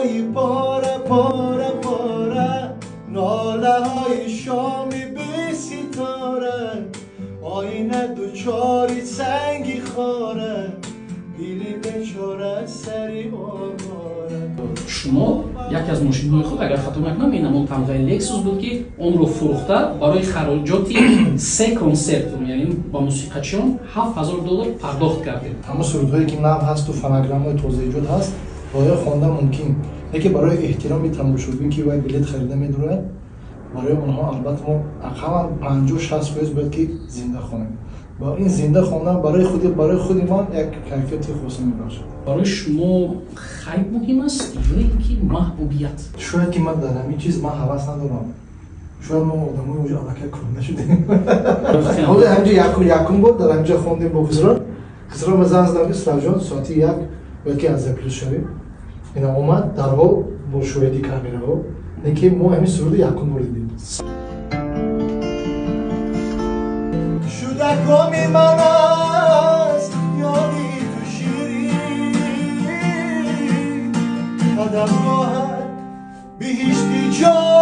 های پاره پاره پاره، ناله های شام بی ستاره، آینه دوچاری سنگی خاره، دلی بیچاره سری آواره. Шумо яке аз мошинҳои худ, агар хато накунам, ин ҳамон тамғаи Лексус буд, ки онро фурӯхта барои хароҷоти се консерт, яъне ба мусиқачиён 7000 доллар пардохт кардед. Ҳамон сурудҳое ки нав ҳасту фонограммаи тозаэҷод ҳаст, бояд хондан мумкин, лекин барои эҳтироми тамошобин, ки вай билет харида медурад, барои онҳо албатта мо ақаллан 50-60% бояд ки зинда хонем. Ва ин зинда хондан барои худи ман як кайфияти хоса мебахшад. Барои шумо хайп муҳим аст ё ин ки маҳбубият? Шояд ки ман дар ҳамин чиз ман ҳавас надорам. Шояд мо одамои уже аллакай кӯҳна шудем. Ҳоло ҳаминҷо якум бор дар ҳаминҷо хондем бо Хисро. Хисро ба занг задам, ки Сироҷон, соати 1 бояд ки аз плюс шавем. Ина омад дарҳол бо шоҳиди камераҳо, лекин мо ҳамин суруди якум бор дидем. Шуда коми ман аст ёди ту ширин, қадамгоҳат биҳишти ҷон.